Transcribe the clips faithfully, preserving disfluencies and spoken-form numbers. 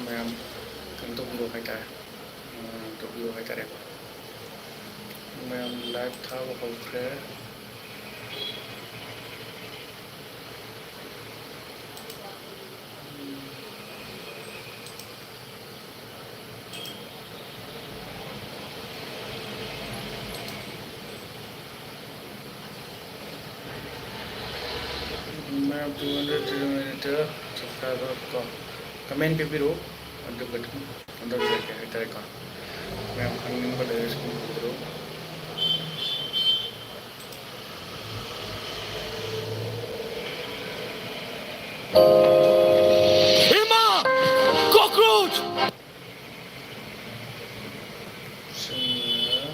ꯃꯌꯥꯝ ꯀꯩꯅꯣ ꯇꯧꯕꯤꯔꯣ ꯍꯥꯏꯇꯥꯔꯦ, ꯑ, ꯇꯧꯕꯤꯔꯣ ꯍꯥꯏꯇꯥꯔꯦꯀꯣ꯫ ꯃꯌꯥꯝ live ꯊꯥꯕ ꯍꯧꯈ꯭ꯔꯦ꯫ ꯃꯌꯥꯝ two hundred, three hundred subscriber ꯀꯣ, comment ꯄꯤꯕꯤꯔꯛꯎ, ꯑꯗꯨꯒ ꯑꯗꯨꯝ ꯀꯩꯅꯣ ꯇꯧꯖꯔꯛꯀꯦ ꯍꯥꯏꯇꯥꯔꯦꯀꯣ꯫ ꯃꯌꯥꯝ ꯈꯪꯅꯤꯡꯕ ꯂꯩꯔꯁꯨ ꯑꯗꯨꯝ ꯍꯪꯕꯤꯔꯛꯎ꯫ ꯏꯃꯥ! Cockroach! ꯁꯤꯅ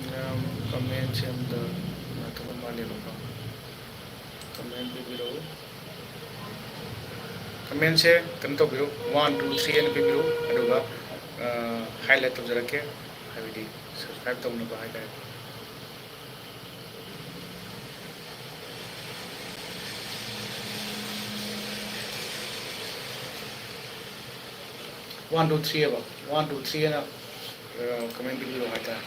ꯃꯌꯥꯝ comment ꯁꯦ ꯑꯝꯇ ꯉꯥꯛꯇꯪ ꯃꯥꯜꯂꯦꯕꯀꯣ꯫ Comment ꯄꯤꯕꯤꯔꯛꯎ꯫ Comment ꯁꯦ ꯀꯩꯅꯣ ꯇꯧꯕꯤꯔꯣ, one, two, three ꯍꯥꯏꯅ ꯄꯤꯕꯤꯔꯣ, ꯑꯗꯨꯒ, ꯑ, highlight ꯇꯧꯖꯔꯛꯀꯦ, ꯍꯥꯏꯕꯗꯤ subscribe ꯇꯧꯅꯕ ꯍꯥꯏꯇꯥꯔꯦ꯫ One, two, three ꯍꯥꯏꯕ, one, two, three ꯍꯥꯏꯅ, ꯑ, comment ꯄꯤꯕꯤꯔꯣ ꯍꯥꯏꯇꯥꯔꯦ꯫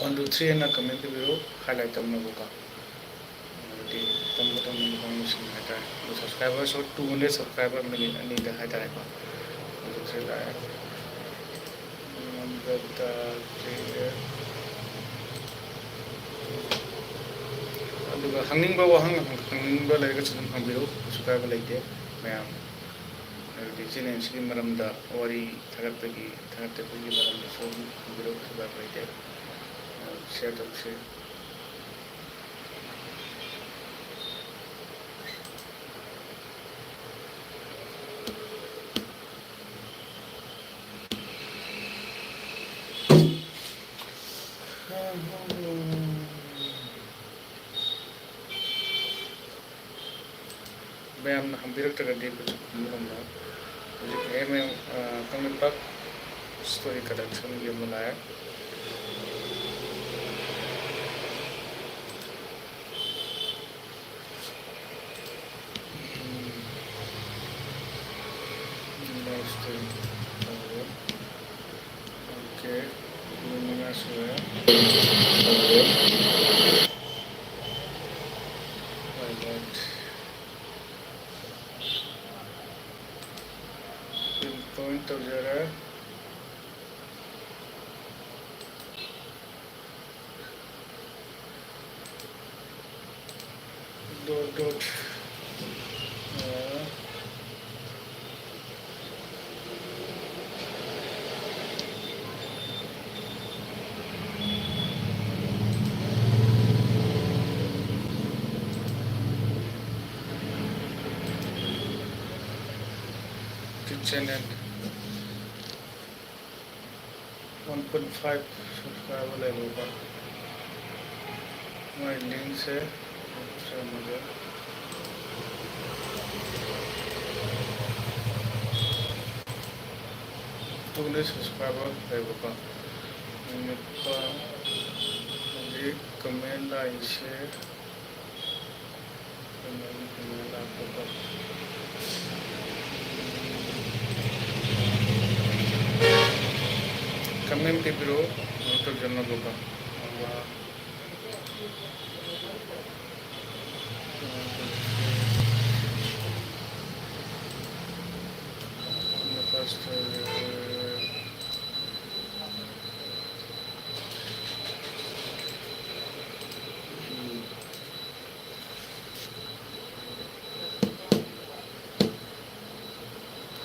One, two, three ꯍꯥꯏꯅ comment ꯄꯤꯕꯤꯔꯣ, highlight ꯇꯧꯅꯕꯀꯣ꯫ ꯑꯗꯨꯗꯤ ꯇꯝꯕ ꯇꯝꯅꯤꯡꯕ ꯀꯥꯡꯕꯨꯁꯤꯡ ꯍꯥꯏꯇꯥꯔꯦ꯫ ꯑꯗꯣ subscriber ꯁꯨ two hundred subscriber ꯃꯤꯅꯤꯠ ꯑꯅꯤꯗ ꯍꯥꯏꯇꯥꯔꯦꯀꯣ꯫ One, two, three ꯂꯥꯛꯑꯦ꯫ ꯑꯗꯨꯒ ꯍꯪꯅꯤꯡꯕ ꯋꯥꯍꯪ ꯍꯪꯅꯤꯡꯕ ꯂꯩꯔꯒꯁꯨ ꯑꯗꯨꯝ ꯍꯪꯕꯤꯔꯛꯎ, ꯀꯩꯁꯨ ꯀꯥꯏꯕ ꯂꯩꯇꯦ ꯃꯌꯥꯝ꯫ ꯍꯥꯏꯕꯗꯤ channel ꯁꯤꯒꯤ ꯃꯔꯝꯗ ꯋꯥꯔꯤ ꯊꯥꯒꯠꯄꯒꯤ, ꯊꯥꯒꯠꯄꯒꯤ ꯃꯔꯝꯗꯁꯨ ꯑꯗꯨꯝ ꯍꯪꯕꯤꯔꯛꯎ, ꯀꯩꯁꯨ ꯀꯥꯏꯕ ꯂꯩꯇꯦ꯫ Share ꯇꯧꯁꯤ꯫ ꯃꯌꯥꯝꯅ ꯍꯪꯕꯤꯔꯛꯇ꯭ꯔꯒꯗꯤ ꯑꯩꯈꯣꯏꯁꯨ ꯈꯨꯝꯕ ꯉꯝꯃꯣꯏ꯫ ꯍꯧꯖꯤꯛ ꯑꯦꯝ ꯑꯦꯝ, ꯑ, ꯀꯪꯂꯩꯄꯥꯛ story collection ꯒꯤ ꯑꯃ ꯂꯥꯛꯑꯦ꯫ ꯇꯧꯔꯦ꯫ Highlight꯫ Pinpoint ꯇꯧꯖꯔꯦ꯫ Dot dot꯫ ꯑ, Channel꯫ One point five subscriber ꯂꯩꯕꯀꯣ꯫ ꯃꯣꯏ linkꯁꯦ ꯁꯦꯝꯃꯒꯦ꯫ ꯇꯨꯅ subscriber ꯂꯩꯕꯀꯣ꯫ ꯅꯨꯄꯥ ꯍꯧꯖꯤꯛ comment ꯂꯥꯛꯏꯁꯦ꯫ Comment ꯄꯤꯕꯤꯔꯛꯑꯣ, ꯀꯩꯅꯣ ꯇꯧꯖꯅꯕꯀꯣ꯫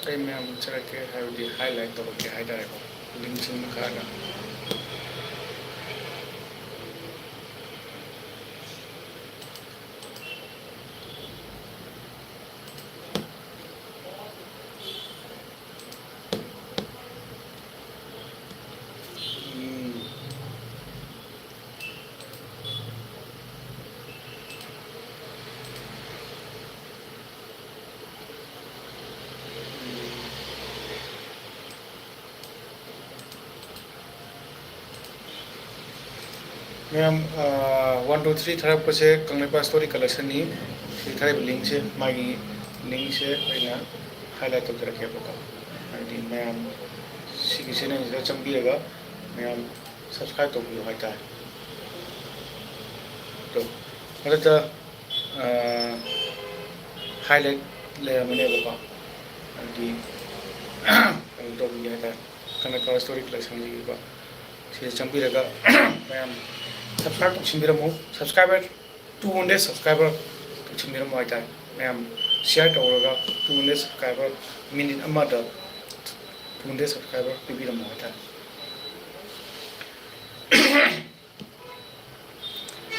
ꯑꯩ ꯃꯌꯥꯝ ꯎꯠꯆꯔꯛꯀꯦ, ꯍꯥꯏꯕꯗꯤ highlight ꯇꯧꯔꯛꯀꯦ ꯍꯥꯏꯇꯥꯔꯦꯀꯣ, linkꯁꯤꯡ ꯈꯔꯅ꯫ ꯎꯝ꯫ ꯃꯌꯥꯝ, ꯑ, one, two, three ꯊꯥꯔꯛꯄꯁꯦ Kangleipak story collectionꯅꯤ꯫ ꯁꯤ ꯊꯥꯔꯤꯕ linkꯁꯦ, ꯃꯥꯒꯤ linkꯁꯦ ꯑꯩꯅ highlight ꯇꯧꯖꯔꯛꯀꯦꯕꯀꯣ꯫ ꯍꯥꯏꯗꯤ ꯃꯌꯥꯝ ꯁꯤꯒꯤ channelꯁꯤꯗ ꯆꯪꯕꯤꯔꯒ ꯃꯌꯥꯝ subscribe ꯇꯧꯕꯤꯌꯨ ꯍꯥꯏꯇꯥꯔꯦ꯫ ꯑꯗꯣ ꯃꯊꯛꯇ highlight ꯂꯩꯔꯝꯃꯅꯦꯕꯀꯣ, ꯍꯥꯏꯗꯤ ꯀꯩꯅꯣ ꯇꯧꯕꯤꯒꯦ ꯍꯥꯏꯇꯥꯔꯦ, ꯀꯪꯂꯩꯄꯥꯛ story collectionꯒꯤꯀꯣ꯫ ꯁꯤꯗ ꯆꯪꯕꯤꯔꯒ ꯃꯌꯥꯝ subscribe ꯇꯧꯁꯤꯟꯕꯤꯔꯝꯃꯨ꯫ Subscriber two hundred subscriber ꯇꯧꯁꯤꯟꯕꯤꯔꯝꯃꯨ ꯍꯥꯏꯇꯥꯔꯦ꯫ ꯃꯌꯥꯝ share ꯇꯧꯔꯒ two hundred subscriber, minute ꯑꯃꯗ two hundred subscriber ꯄꯤꯕꯤꯔꯝꯃꯨ ꯍꯥꯏꯇꯥꯔꯦ꯫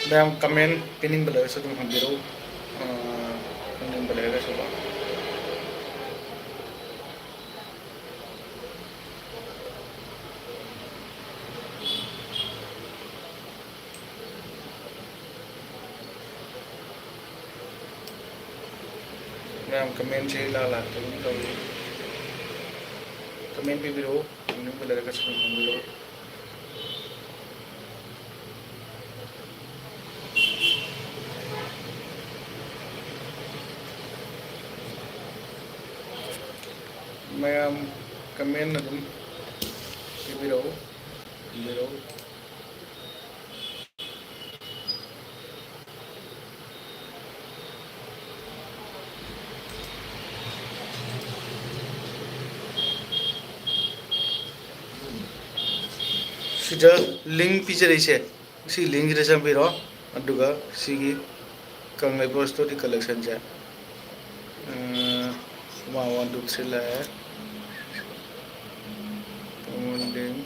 ꯃꯌꯥꯝ comment ꯄꯤꯅꯤꯡꯕ ꯂꯩꯔꯁꯨ ꯑꯗꯨꯝ ꯍꯪꯕꯤꯔꯛꯎ꯫ ꯑꯥ, ꯈꯪꯅꯤꯡꯕ ꯂꯩꯔꯒꯁꯨꯀꯣ꯫ ꯃꯌꯥꯝ commentꯁꯦ ꯏꯂꯥꯛ ꯂꯥꯛꯇꯕꯒꯨꯝ ꯇꯧꯏ꯫ Comment ꯄꯤꯕꯤꯔꯛꯎ, ꯍꯪꯅꯤꯡꯕ ꯂꯩꯔꯒꯁꯨ ꯑꯗꯨꯝ ꯍꯪꯕꯤꯔꯛꯎ꯫ ꯃꯌꯥꯝ comment ꯑꯗꯨꯝ ꯄꯤꯕꯤꯔꯛꯎ, ꯄꯤꯕꯤꯔꯛꯎ꯫ ꯁꯤꯗ link ꯄꯤꯖꯔꯛꯏꯁꯦ, ꯁꯤ linkꯁꯤꯗ ꯆꯪꯕꯤꯔꯣ, ꯑꯗꯨꯒ ꯁꯤꯒꯤ ꯀꯪꯂꯩꯄꯥꯛ story collectionꯁꯦ, ꯎꯝ, one, two, three ꯂꯥꯛꯑꯦ꯫ One link꯫